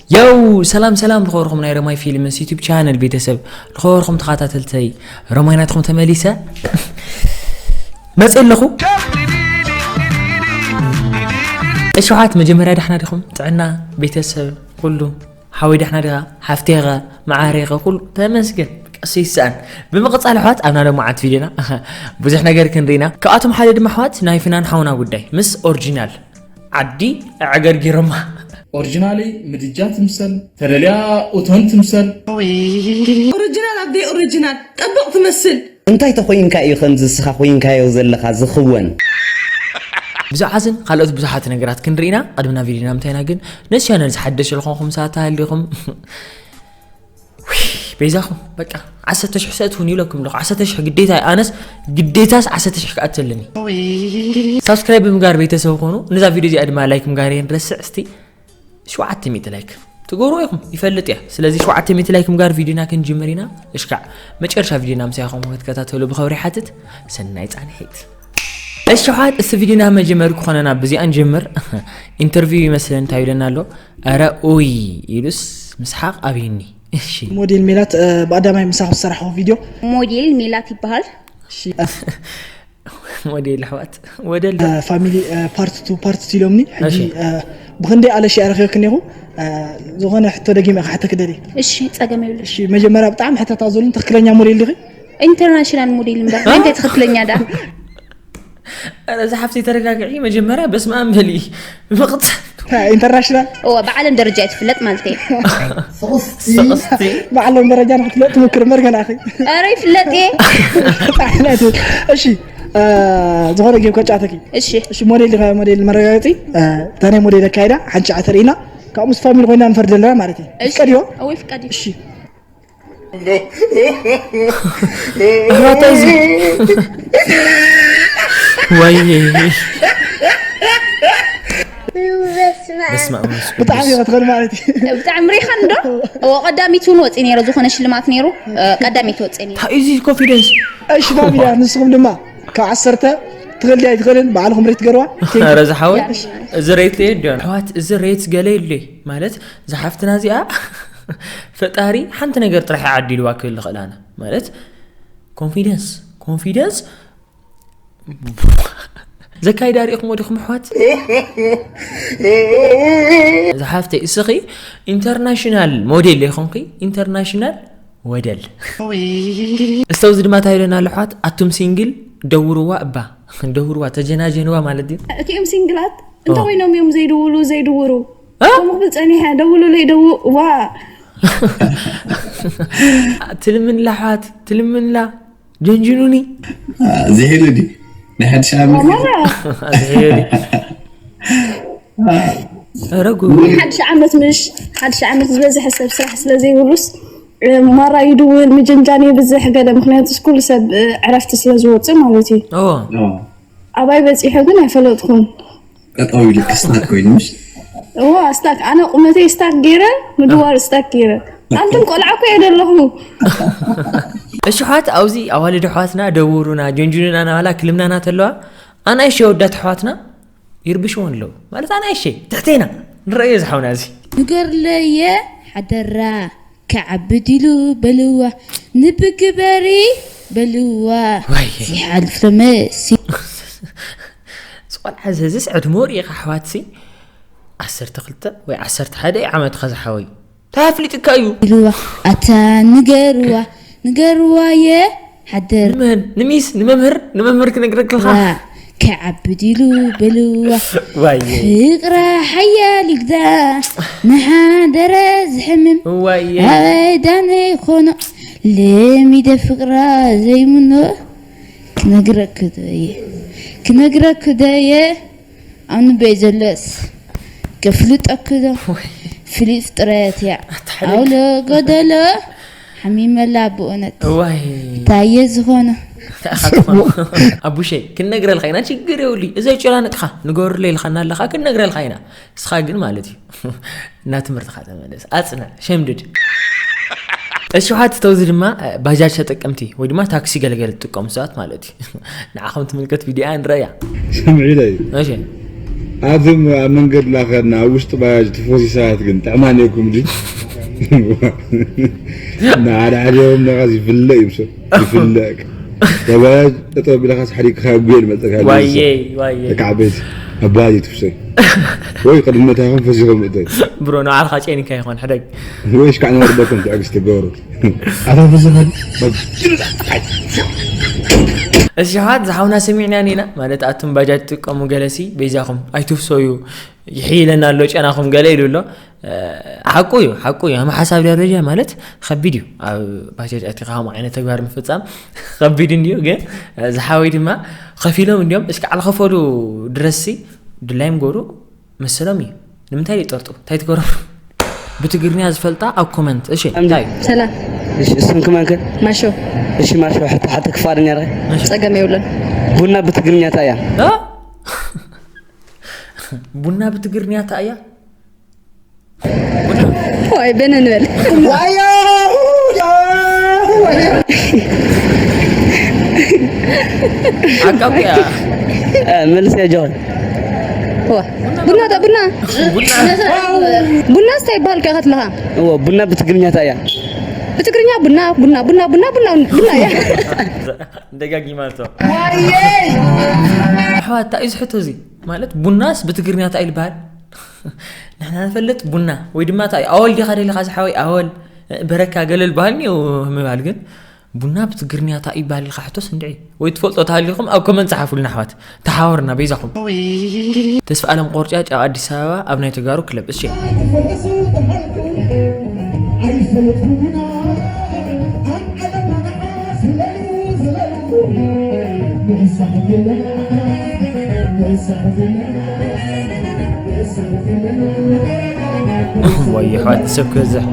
የው ሰላም ሰላም፣ ዝኸበርኩም ናይ ረማይ ፊልምስ ዩቲዩብ ቻነል ቤተሰብ፣ ዝኸበርኩም ተኸታተልተይ፣ ረማይ ናትኩም ተመሊሰ መጽእ ኣለኹ። እሽሓት፣ መጀመርያ ዳሕና ዲኹም? ጥዕና፣ ቤተሰብ፣ ኩሉ ሓወይ ዳሕና ዲኻ? ሓፍቴኻ፣ መዓሬኻ፣ ኩሉ ተመስገን። ቀስ ይስኣን። ብምቕጻል ኣሕዋት፣ ኣብና ሎማዓት ቪድዮና ብዙሕ ነገር ክንርኢና። ካብኣቶም ሓደ ድማ ኣሕዋት፣ ናይ ፍናን ሓውና ጉዳይ ምስ ኦሪጂናል ዓዲ ኣዕገርጊሮማ። ኦሪጂናለይ ምድጃ ትምሰል፣ ተደልያ ኡቶን ትምሰል። ኦሪጂናል ኣደይ ኦሪጂናል ጠበቕ ትመስል። እንታይ ተኾይንካ እዩ ከምዚ ንስኻ ኮይንካዮ ዘለኻ ዝኽወን? ብዛዕባ እዝን ካልኦት ብዙሓት ነገራት ክንርኢና፣ ቅድሚ ናብ ቪድዮና ምታይና ግን ነዚ ቻነል ዝሓደሽ ዝኾንኩም ሰባት ተሃሊኹም፣ ውይ፣ በይዛኹም በቃ ዓሰርተ ሽሕ ሰእትውን ይብለኩም ኣለኹ። ዓሰርተ ሽሕ ግዴታ እዩ። ኣነስ ግዴታስ ዓሰርተ ሽሕ ክኣቱ ኣለኒ። ሳብስክራይብ ብምግባር ቤተሰብ ኾኑ። ነዛ ቪድዮ እዚኣ ድማ ላይክ ምግባር የንረስዕ። እስቲ ሸውዓተ ሚእቲ ላይክ ትገብሩ ኢኹም ይፈልጥ እያ። ስለዚ ሸውዓተ ሚእቲ ላይክ ምግባር ቪድዮና ክንጅምር ኢና። እሽካዕ መጨረሻ ቪድዮና ምሳይ ኹም ክትከታተሉ ብኸብሪ ሓትት። ሰናይ ጻንሒት። እሺ ኣሕዋት፣ እስቲ ቪድዮና መጀመሪ ክኾነና ብዚኣ ንጀምር። ኢንተርቪው ይመስለኒ እንታይ ይብለና ኣሎ? ኧረ ኡይ ኢሉስ ምስሓቕ ኣብይኒ። እሺ። ሞዴል ሜላት፣ እ፣ ብቐዳማይ ምሳኺ ዝሰራሕኹ ቪድዮ። ሞዴል ሜላት ይበሃል። እሺ። ሞዴል ኣሕዋት፣ ወደል ዶ? እ፣ ፋሚሊ፣ እ፣ ፓርት ቱ፣ ፓርት ቱ ኢሎምኒ። ሕጂ፣ እሺ። እ፣ ብኽንደይ ኣለሽ እያ ረኺበክኒ ኢኹ። እ፣ ዝኾነ ሕቶ ደጊመ ክሓተኪ ደልየ። እሺ፣ ጸገም የብሉን። እሺ፣ መጀመርያ ብጣዕሚ ሕቶታት ዘሉን ትኽክለኛ ሞዴል ዲኺ? ኢንተርናሽናል ሞዴል እምበር፣ እ? እንታይ ትኽክለኛ ደኣ? ኧረ፣ እዛ ሓፍተይ ተረጋግዒ፣ መጀመርያ በስመ ኣብ በሊ። ምቕጻል። ታ፣ ኢንተርናሽናል? እወ፣ ብዓለም ደረጃ እያ ትፍለጥ ማለት እየ። ስቕስቲ። ብዓለም ደረጃ ንክትፍለጥ ትምክር እምበር ገና ኣኺ። ኧረ፣ ይፍለጥ እየ። ጣዕናት። እሺ፣ እ፣ ዝኾነ ጌም ከጫወተኪ። እሺ። እሺ፣ ሞዴል ዲኻ? ሞዴል መረጋገጺ፣ እ፣ እታ ናይ ሞዴል ኣካይዳ ሓንቲ ሸዓ ተርእይና፣ ካብኡ ምስ ፋሚሊ ኮይና ንፈርድ ኣለና ማለት እዩ። እሺ። ፍቀድ እዮ? እወ፣ ይፍቀድ እዩ። እሺ። ኣሕዋተይ፣ እዚ ወይ በስመ ኣብ መንፈስ ቅዱስ። ብጣዕሚ ኢኻ ትኸድ ማለት እዩ። ብጣዕሚ ሪኻን ዶ? እወ፣ ቀዳሚት እውን ወፂእ ነይረ፣ ዝኾነ ሽልማት ነይሩ፣ እ፣ ቀዳሚት ወፂእ ነይሩ። እንታይ እዩ እዚ ኮንፊደንስ? እሺ፣ ፋሚልያ፣ ንስኹም ድማ ካብ ዓሰርተ ትኽእል ድያ ኣይትኽእልን ባዕልኹም ሬት ገርዋ። ኧረ ዝሓወይ፣ እዚ ሬት የድዮን። ኣሕዋት፣ እዚ ሬት ገለ የለ ማለት፣ ዝሓፍትና እዚኣ ፈጣሪ ሓንቲ ነገር ጥራሕ እዩ ዓዲልዋ ክብል ንኽእል ኣነ። ማለት፣ ኮንፊደንስ፣ ኮንፊደንስ ዘካይዳ ሪኢኹም ወዲኹም ኣሕዋት? ዝሓፍተይ፣ እስኺ ኢንተርናሽናል ሞዴል ዘይኮንኪ፣ ኢንተርናሽናል ወደል። እስተ እዚ ድማ እንታይ ኢለና ኣሎ ኣሕዋት? ኣቱም ሲንግል ደውርዋ እባ። ደውርዋ፣ ተጀናጀንዋ ማለት ድዩ? እቲኦም ሲንግላት እንታይ ኦ። ኮይኖም እዮም ዘይድውሉ፣ ዘይድውሩ? እ? ከምኡ ክብል ጸኒሐ፣ ደውሉለይ፣ ደው-፣ ዋ። ትልምንላ ኣሕዋት፣ ትልምንላ። ጀንጅኑኒ። አ፣ ዝሄሉ ድዩ? ናይ ሓድሽ ዓመት። ማራ። ዝሄሉ። ኧረ ጉድ። ሓድሽ ዓመት ምሽ፣ ሓድሽ ዓመት ዝበዝሐ ሰብ ስራሕ ስለ ዘይብሉስ፣ እ፣ ማራ ይድውል፣ ምጅንጃን የብዝሕ ገለ፣ ምኽንያቱስ ኩሉ ሰብ፣ እ፣ ዕረፍቲ ስለ ዝወጽእ ማለት እዩ። ኦ። ኦ። ኣባይ በጺሑ ግን ኣይፈለጥኩን። ጠጠው ኢሉ ክስታት ኮይኑ ምሽ? እዋ፣ ስታክ፣ ኣነ ቁመተይ ስታክ ገይረ፣ ምድዋር ስታክ ገይረ። ኣንቱም ቆልዓ እኮ እየ ዘለኹ። እሺ፣ ኣሕዋት፣ ኣብዚ ኣዋልድ ኣሕዋትና ደውሩና፣ ጀንጅኑና፣ ናባላ ክልምናና ተለዋ፣ ኣናእሽተይ ኣወዳት ኣሕዋትና ይርብሽወን ኣለዉ። ማለት ኣናእሽተይ፣ ትሕተይና፣ ንረእዮ ዝሓውና እዚ። ንገርለየ ሓደራ፣ ክዓቢ ዲሉ በልዋ፣ ንብግበሪ በልዋ፣ ዋይ። ሲሓልፍ ተመሲ። እዚ ቆልዓ እዚ፣ እዚስ ዕድመኡ ርኢኻ ኣሕዋትሲ፣ ዓሰርተ ክልተ ወይ ዓሰርተ ሓደ ዓመትካ ዝሓወይ። እንታይ ኣፍሊጥካ እዩ? ኢልዋ፣ ኣታ ንገርዋ፣ ንገርዋ የ ሓደር። ንመን? ንሚስ? ንመምህር? ንመምህር ክነግረክልኻ? ዋ፣ ክዓቢ ዲሉ በልዋ። ዋየ። ፍቅራ ሓያል ይግዳ፣ ንሓደረ ዝሕምም። ዋየ። ኣበይ ዳነ ይኾኖ፣ ለሚደ ፍቅራ ዘይምኖ። ክነግረክ ዶ እየ፣ ክነግረክ ዶ እየ፣ ኣንበይ ዘለስ ከፍልጠክ ዶ? ወይ። ፍሊጥ ጥረት እያ። ኣታ ሕደግ። ኣውሎ ጎደሎ ሓሚመላ ብእውነት። እዋይ። እንታይ እየ ዝኾነ? እንታይ ኢኻ ዝኾነ? ኣቡሸይ፣ ክንነግረልካ ኢና፣ ችግር የብሉ። እዚ ኣይጨናነጥካ፣ ንገሩለይ ኢልካና ኣለኻ፣ ክንነግረልካ ኢና። እስኻ ግን ማለት እዩ፣ ናብ ትምህርትኻ ተመለስ። ኣጽንዕ፣ ሸምድድ። እሺ፣ ሓተተው፣ እዚ ድማ፣ እ፣ ባጃጅ ተጠቀምቲ ወይ ድማ ታክሲ ገለገለ ትጥቀሙ ሰባት ማለት እዩ። ንዓኹም ትምልከት ቪድዮ ንረእያ። ሰምዒለይ። እሺ። ኣቱም ኣብ መንገድ ላኸና ኣብ ውሽጢ ባጃጅ ትፈሲ ሰባት ግን ጥዕማን የኩም ድዩ? ንሓደ ሓደ ዮም ነቓስ ይፍለእ እዩ ብሰብ ይፍለእ። ባጃጅ ጠጠው ቢልኻስ ሓዲግካ ጉየል መፀካ። ዋየይ ዋየይ ተካዕበት ኣባይ ትፍሰይ ወይ ቅድመታኹም ፈሲኹም እተይ ብሮ ንዓልኻ ጨኒካ ይኾን ሕደግ ወይ ሽካዕ ንወርደኩም ትዕግስቲ ገብሩ ኣታ ፍስኸል እሺ ሓት ዝሓውና ሰሚዕና ኒና ማለት ኣቱም ባጃጅ ትጥቀሙ ገለሲ በይዛኹም ኣይትፍሰዩ ይሕይለና ኣሎ ጨናኹም ገለ ኢሉ ኣሎ። ሓቁ እዩ ሓቁ እዩ። ኣብ ሓሳብ ደረጃ ማለት ከቢድ እዩ። ኣብ ባጃጅ ኣቲኻ ከምኡ ዓይነት ተግባር ምፍፃም ከቢድ እንድዩ። ግን ዝሓወይ ድማ ከፊሎም እንዲዮም እስኪ ዓልኸፈሉ ድረስሲ ድላይም ጎሩ መሰሎም እዩ። ንምንታይ ይጠርጡ እንታይ ትገረሩ? ብትግርኛ ዝፈልጣ ኣብ ኮመንት እሺ እንታይ ሰላም። እሺ ስምኪ መን ከ? ማሾ። እሺ ማሾ ሕቶ ሓተኪ ፍቓደኛ ዲኺ? ጸገም የብሉን። ቡና ብትግርኛ እንታይ እያ? እ? ቡና ብትግርኛ እንታይ እያ? ወይ በነ ንበል። ዓቃብ እያ። መልስ ያ ጆን። ዋ ቡና ተ ቡና ቡና ቡና ስታይ ይበሃል ከ ከትልኻ? እዎ ቡና ብትግርኛ እንታይ እያ? ብትግርኛ ቡና ቡና ቡና ቡና ቡና ቡና እያ። ደጋጊማ እቶ ኣሕዋት እንታይ እዩ ዝሕቶ እዚ ማለት ቡናስ ብትግርኛ እንታይ ይልበሃል? ንሕና ንፈልጥ ቡና ወይ ድማ እንታይ ኣወል ዲኻ ደሊኻ ዝሓወይ ኣወል በረካ ገለል በሃል ኒው ምባል ግን ቡና ብትግርኛ እንታይ ይባል ኢልካ ሕቶስ እንድዒ ወይ ትፈልጦ ተሃሊኹም ኣብ ኮመንት ጸሓፉልና ኣሕዋት ተሓወርና በይዛኹም። ተስፋ ኣለም ቆርጫጭ ኣብ ኣዲስ ኣበባ ኣብ ናይ ተጋሩ ክለብ እሺ። ወይ ኣሕዋት ሰብ ክበዝሕ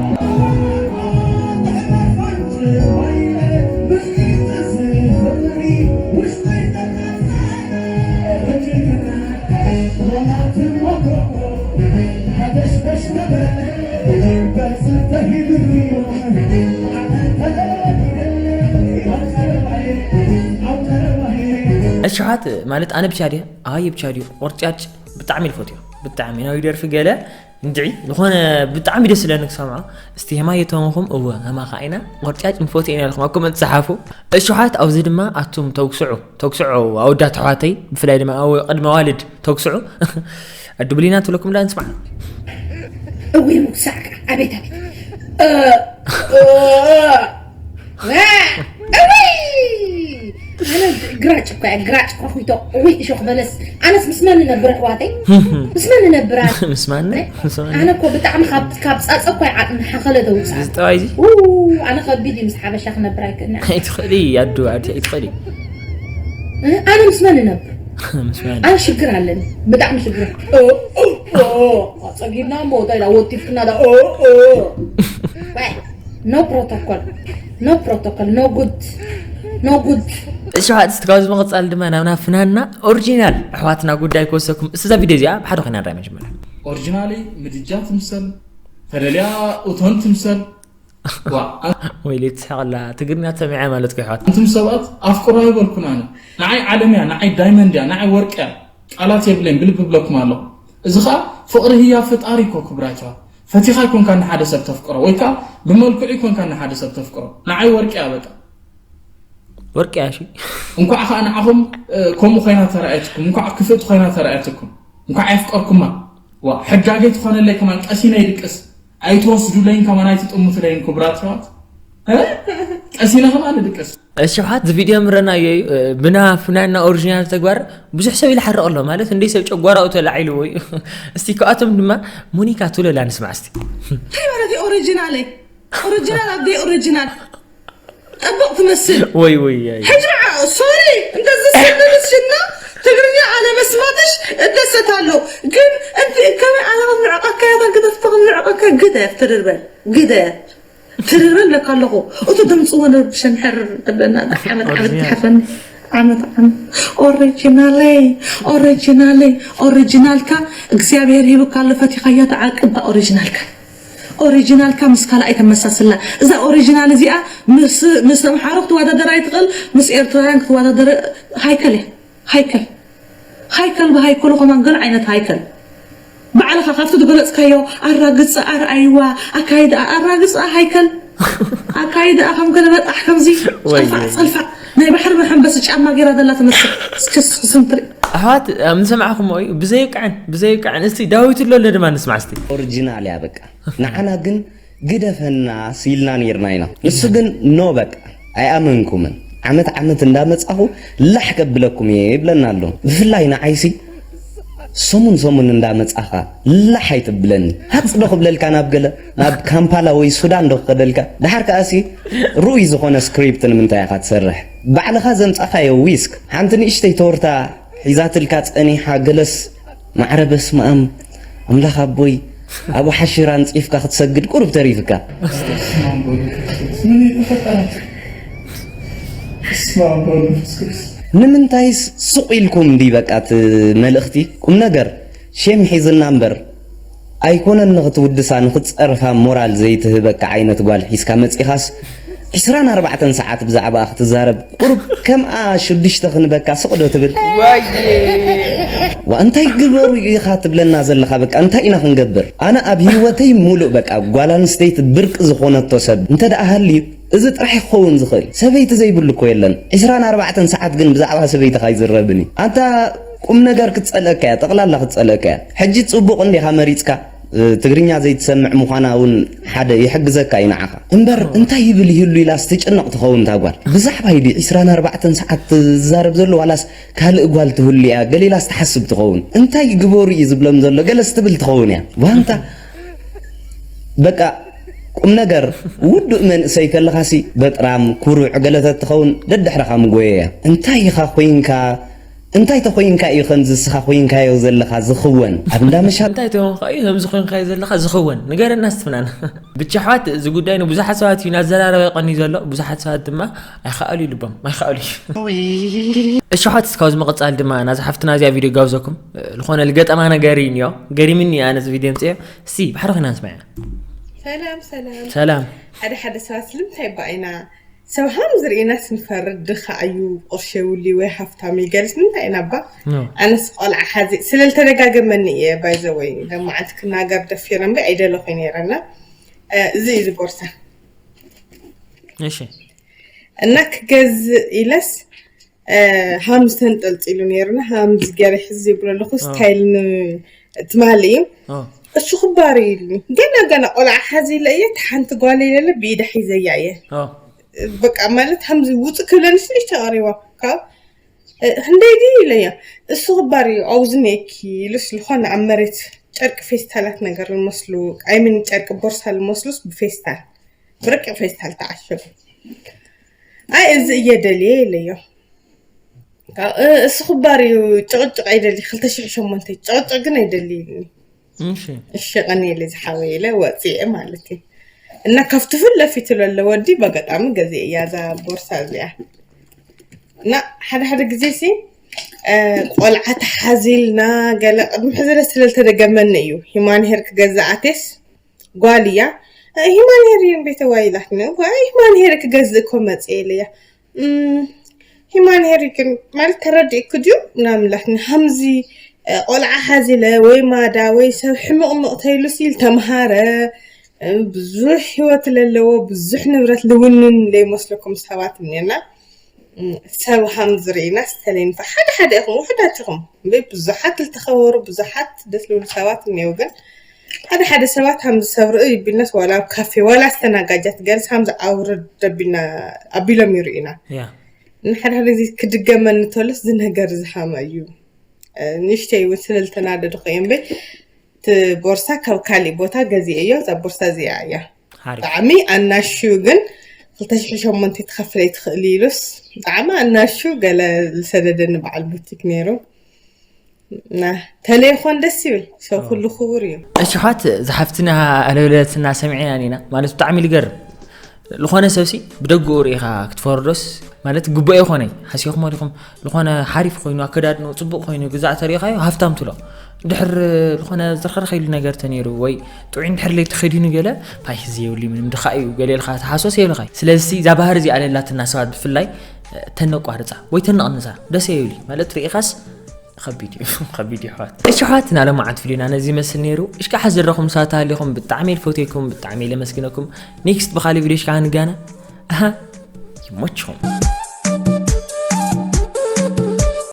እሽሓት ማለት ኣነ ብቻ ድየ ኣየ ብቻ ድዩ ቆርጫጭ ብጣዕሚ ልፈትዮ ብጣዕሚ ናዊ ደርፊ ገለ እንድዒ ዝኾነ ብጣዕሚ ደስ ስለኒ ክሰምዖ እስቲ ሄማ የተመኹም እወ ሄማ ከዓ ኢና ቆርጫጭ ንፈትዮ ኢና ኢልኩም ኣብ ኮመንት ጸሓፉ። እሽሓት ኣብዚ ድማ ኣቱም ተጉስዑ ተጉስዑ ኣወዳት ኣሕዋተይ ብፍላይ ድማ ኣወ ቅድመ ዋልድ ተጉስዑ ኣድብሊና ትብለኩም ዳ ንስማዕ። እውይ ምጉሳዕ ከዓ ኣቤት ኣቤት እ፣ እ፣ እ፣ እውይ ኣነ ግራጭ እኮ እያ ግራጭ ኳኩቶ እውይ እሾክ በለስ ኣነስ ምስ መን ነብር ኣሕዋተይ ምስ መን ነብር ኣነ ምስ ማን ምስ ማን ኣነ እኮ ብጣዕሚ ካብ ካብ ጻጸ እኮ እያ ዓቕሚ ሓኸለ ተውፅኣ እዚ ጠባይ እዚ ው ኣነ ከቢድ እዩ ምስ ሓበሻ ክነብር ኣይክእልን ኣይትኽእሊ ኣዱ ኣዲ ኣይትኽእሊ እ፣ ኣነ ምስ መን ነብር ምስ ማን ኣነ ሽግር ኣለኒ ብጣዕሚ ሽግር ጸጊብና እሞ እንታይ ዳ ወቲፍክና ዳ no protocol no protocol no good no good እሺ ሓት እስቲ ካብዚ መቐፃል ድማ ናብና ፍናና ኦሪጂናል ኣሕዋትና ጉዳይ ክወሰኩም እስዛ ቪድዮ እዚኣ ብሓደ ኮይና ንርኣይ መጀመርያ ኦሪጂናሊ ምድጃ ትምሰል ተደልያ እቶን ትምሰል ዋ ወይሌ ትስሕቕ ኣላ ትግርኛ ትሰሚዐ ማለት ኮ ኣሕዋት ኣንቱም ሰባት ኣፍቅሮ ኣይበልኩን ኣነ ንዓይ ዓለም እያ ንዓይ ዳይመንድ እያ ንዓይ ወርቅ እያ ቃላት የብለይን ብልቢ ብለኩም ኣለኹ እዚ ከዓ ፍቕሪ ህያ ፍጣሪ እኮ ክብራቸዋ ፈቲኻ ይኮንካ ንሓደ ሰብ ተፍቅሮ ወይ ከዓ ብመልክዑ ይኮንካ ንሓደ ሰብ ተፍቅሮ ንዓይ ወርቅ እያ በቃ ወርቅ እያ እሺ እንኳዕ ከዓ ንዓኹም ከምኡ ኮይና ተረኣየትኩም እንኳዕ ክፍእቲ ኮይና ተረኣየትኩም እንኳዕ የፍቀርኩማ ዋ ሕጋገ ትኾነለይ ከማን ቀሲነ ይድቅስ ኣይትወስዱለይን ከማን ኣይትጥምቱለይን ክቡራት ሰባት እ? ቀሲነ ከማን ይድቅስ እሺ ሓት እዚ ቪድዮ ምረናዮ እዩ ብና ፍናና ኦሪጂናል ተግባር ብዙሕ ሰብ ይልሓርቕ ኣሎ ማለት እንደ ሰብ ጨጓራኡ ተላዒልዎ እዩ እስቲ ካብኣቶም ድማ ሞኒካ ትብለላ ንስማዕ እስቲ እንታይ ማለት እዩ ኦሪጂናለይ ኦሪጂናል ኣብ ደይ ኦሪጂናል ጠበቕ ትመስል ወይ ወይ ኣይ ሕጂ ሶሪ እንደዚ ስንልስና ትግርኛ ኣለመስማትሽ እደሰታለሁ ግን እንቲ ከመይ ኣነ ንዕቐካ ያታ ግደፍቶ ንዕቐካ ግደፍ ትድርበል ግደፍ ትርርብ ለካ ኣለኹ እቱ ድምፂ ወነ ሸንሕር እብለና ዓመት ዓመት ትሓፈኒ ዓመት ዓመት ኦሪጂናለይ ኦሪጂናለይ ኦሪጂናልካ እግዚኣብሔር ሂብካ ኣሎ ፈቲኻዮ ተዓቅባ ኦሪጂናልካ ኦሪጂናልካ ምስ ካልኣይ ተመሳስላ እዛ ኦሪጂናል እዚኣ ምስ ምስ ኣምሓሩ ክትወዳደር ኣይትኽእል ምስ ኤርትራውያን ክትወዳደር ሃይከል እያ ሃይከል ሃይከል ብሃይከሉ ከማን ገለ ዓይነት ሃይከል ባዕልኻ ካብቲ ዝገለፅካዮ ኣራግፃ ኣርኣይዋ ኣካይዳ ኣራግፃ ሃይከል ኣካይዳ ከም ገለ በጣሕ ከምዚ ወይ ፀልፋዕ ፀልፋዕ ናይ ባሕሪ መሐንበሲ ጫማ ገይራ ዘላ ትመስል። እስኪ ስምትሪ ኣሕዋት ኣብ ንሰማዕኹም እዩ ብዘይብቅዐን ብዘይብቅዐን እስቲ ዳዊት ኣሎ ኣሎ ድማ ንስማዕ እስቲ። ኦሪጂናል እያ በቃ። ንዓና ግን ግደፈና ሲልና ነርና ኢና። ንሱ ግን ኖ በቃ ኣይኣመንኩምን። ዓመት ዓመት እንዳመጻኹ ላሕ ከብለኩም እየ ይብለና ኣሎ። ብፍላይ ንዓይሲ ሰሙን ሰሙን እንዳመጻኻ ላሕ ኣይትብለኒ። ሃጽ ዶ ክብለልካ ናብ ገለ ናብ ካምፓላ ወይ ሱዳን ዶ ክኸደልካ? ድሓር ከኣሲ ርኡይ ዝኾነ ስክሪፕት ንምንታይ ኢኻ ትሰርሕ? ባዕልኻ ዘምጻኻዮ ዊስክ ሓንቲ ንእሽተይ ቶርታ ሒዛትልካ ጸኒሓ ገለስ ማዕረ በስመኣም ኣምላኽ ኣቦይ ኣብ ሓሽር ኣንጺፍካ ክትሰግድ ቁሩብ ተሪፍካ። ምን የተፈጠረ ስማ በመንፈስ ቅዱስ ንምንታይስ ሱቕ ኢልኩም እንዲ በቃ እቲ መልእኽቲ ቁም ነገር ሼም ሒዝና እምበር ኣይኮነን ንኽትውድሳ ንኽትጸርፋ ሞራል ዘይትህበካ ዓይነት ጓል ሒዝካ መጺኻስ ዕስራን ኣርባዕተን ሰዓት ብዛዕባኣ ክትዛረብ ቁሩብ ከምኣ ሽዱሽተ ክንበካ ስቕ ዶ ትብል? ዋ እንታይ ግበሩ ኢኻ ትብለና ዘለኻ በቃ እንታይ ኢና ክንገብር? ኣነ ኣብ ህይወተይ ሙሉእ በቃ ጓል ኣንስተይቲ ብርቂ ዝኾነቶ ሰብ እንተ ደኣ ሃልዩ እዚ ጥራሕ ክኸውን ዝኽእል ሰበይቲ ዘይብሉ እኮ የለን። ዕስራን ኣርባዕተን ሰዓት ግን ብዛዕባ ሰበይትኻ ኣይዝረብን እዩ። ኣንታ ቁም ነገር ክትጸልአካ እያ፣ ጠቕላላ ክትጸልአካ እያ። ሕጂ ጽቡቕ እንዲኻ መሪጽካ ትግርኛ ዘይትሰምዕ ምዃና እውን ሓደ ይሕግዘካ እዩ ንዓኻ እምበር እንታይ ይብል ይህሉ ኢላ ስትጭነቕ ትኸውን እታ ጓል። ብዛዕባይ ድዩ ዕስራን ኣርባዕተን ሰዓት ትዛረብ ዘሎ ዋላስ ካልእ ጓል ትህሉ እያ ገለ ኢላ ስትሓስብ ትኸውን። እንታይ ግበሩ እዩ ዝብሎም ዘሎ ገለ ስትብል ትኸውን እያ። ዋንታ በቃ ቁም ነገር ውዱእ መንእሰይ ከለኻሲ በጥራም ኩሩዕ ገለ ተትኸውን ደድሕረኻ ምጎየ እያ። እንታይ ኢኻ ኮይንካ እንታይ ተኾይንካ እዩ ከምዚ እስኻ ኮይንካዮ ዘለኻ ዝኽወን ኣብ እንዳ መሻ እንታይ ተኾንካ እዩ ከምዚ ኮይንካዮ ዘለኻ ዝኽወን ንገረና እስቲ ፍናን። ብቻ ኣሕዋት እዚ ጉዳይ ንብዙሓት ሰባት እዩ ናዘራረበ ቀንዩ ዘሎ ብዙሓት ሰባት ድማ ኣይኸኣሉ እዩ ልቦም ኣይኸኣሉ እዩ። እሺ ኣሕዋት እስካብ ዝምቕፃል ድማ ናዚ ሓፍትና እዚኣ ቪድዮ ጋብዘኩም ዝኾነ ልገጠማ ነገር እዩ እኒኦ ገሪምኒ ኣነ እዚ ቪድዮ ምፅኦ እስቲ ባሕሪ ኮይና ንስምዐ። ሰላም ሰላም ሰላም ሓደ ሓደ ሰባት ስለምንታይ እባ ኢና ሰብ ሃም ዝርኢናስ ንፈርድ ድኻ እዩ ቁርሺ የብሉ ወይ ሃፍታም እዩ ገለስ ምንታይ ኢና እባ ኖ ኣነስ ቆልዓ ሓዚ ስለልተደጋገመኒ እየ ባይዘወይ ለመዓልቲ ክናገር ደፊረ እምበይ ኣይደለኹ ነይረና እዚ እዩ ዝቦርሳ እሺ እና ክገዝእ ኢለስ ሃምዝ ተንጠልጢሉ ነይሩና ሃምዝ ገለ ሕዚ ይብሎ ኣለኹ አ። ስታይል ን- ትማሊ እዩ ኦ እሱ ክባር ኢሉኒ ገና ገና ቆልዓ ሓዚ ኢለ እየ እቲ ሓንቲ ጓል ኢለለ ብኢደ ሒዘያ እየ ኦ በቃ ማለት ሃምዚ ውፅእ ክብለንስ ንሽተ ቀሪባ ካብ ክንደይ ድዩ ኢለያ እሱ ክባር እዩ ኣውዚ ነኪ ኢሉስ ዝኾነ ኣብ መሬት ጨርቂ ፌስታላት ነገር ዝመስሉ ኣይምን ጨርቂ ቦርሳ ዝመስሉስ ብፌስታል ብረቂቕ ፌስታል ተዓሸጉ ኣይ እዚ እየ ደልየ ኢለዮ እሱ ክባር እዩ ጭቕጭቕ ኣይደሊ ክልተ ሽሕ ሸሞንተ ጭቕጭቕ ግን ኣይደሊ ኢልኒ እሺ እሺ ቀኒለ ዝሓወ ኢለ ወፅኤ ማለት እዩ እና ካብቲ ፊት ለፊት ለለ ወዲ በገጣሚ ገዜ እያ እዛ ቦርሳ እዚኣ እና ሓደ ሓደ ግዜ ሲ ቆልዓ ተሓዚልና ገለ ቅድሚ ሕዚ ስለዝተደገመኒ እዩ ሂማን ሄር ክገዛኣቴስ ጓል እያ ሂማን ሄር እየን ቤተዋይ ኢላትኒ ሂማን ሄር ክገዝእ እኮ መፅእ ኢለያ ሂማን ሄር ግን ማለት ተረዲእኩ ድዩ ምናምን ኢላትኒ ሃምዚ ቆልዓ ሓዚለ ወይ ማዳ ወይ ሰብ ሕምቕምቕ ተይሉ ሲል ተምሃረ ብዙሕ ህይወት ለለዎ ብዙሕ ንብረት ልውንን ለይመስለኩም ሰባት እኒና ሰብ ሃም ዝርኢና ዝተለይንፋ ሓደ ሓደ ኢኹም ውሕዳት ኢኹም ብዙሓት ልተኸበሩ ብዙሓት ደስ ልብሉ ሰባት እኒው ግን ሓደ ሓደ ሰባት ሃም ዝሰብርኡ ይቢልናስ ዋላ ኣብ ካፌ ዋላ ኣስተናጋጃት ገርስ ሃም ዝኣውርድ ደቢልና ኣቢሎም ይርኢና ያ ንሓደ ሓደ ግዜ ክድገመኒ ተሎስ ዝነገር ዝሃመ እዩ ንእሽተይ እውን ስለልተናደድኹ እየ እምበይ እቲ ቦርሳ ካብ ካሊእ ቦታ ገዚአ እዮ እዛ ቦርሳ እዚኣ እያ ሓሪፍ ብጣዕሚ ኣናሹ ግን ክልተ ሽሕ ሸሞንተ ትኸፍለይ ትኽእል ኢሉስ ብጣዕሚ ኣናሹ ገለ ዝሰደደኒ በዓል ቡቲክ ነይሩ እና ተለይ ኾን ደስ ይብል ሰብ ኩሉ ክቡር እዩ እሽሓት ዝሓፍትና ኣለለትና ሰሚዕና ኢና ማለት ብጣዕሚ ልገርም ዝኾነ ሰብሲ ብደግኡ ርኢኻ ክትፈርዶስ ማለት ግቡእ ይኾነ ሓሲኹም ኣለኹም ዝኾነ ሓሪፍ ኮይኑ ኣከዳድንኡ ፅቡቅ ኮይኑ ግዛዕ ተሪኢኻዮ ሃፍታም ትሎ ድሕር ዝኾነ ዝርኸርኸ ኢሉ ነገር ተነይሩ ወይ ጥዑይ እንድሕር ለይ ተኸዲኑ ገለ ፓይስ የብሉ ምንም ድኻ እዩ ገለ ኢልካ ተሓሶስ የብልኻ ስለዚ እዛ ባህር እዚኣ ለላትና ሰባት ብፍላይ ተነቋርፃ ወይ ተነቕንሳ ደስ የብሊ ማለት ርኢኻስ ከቢድ እዩ ከቢድ እዩ ኣሕዋት። እሺ ኣሕዋት፣ ናይ ሎማዓንቲ ቪድዮና ነዚ ይመስል ነይሩ። እሽካ ሓዚ ዘለኹም ሰባት ሃሊኹም ብጣዕሚ እየ ዝፈትየኩም፣ ብጣዕሚ እየ ለመስግነኩም። ኔክስት ብኻሊእ ቪድዮ እሽካ ክንጋነ ኣሃ ይመችኹም።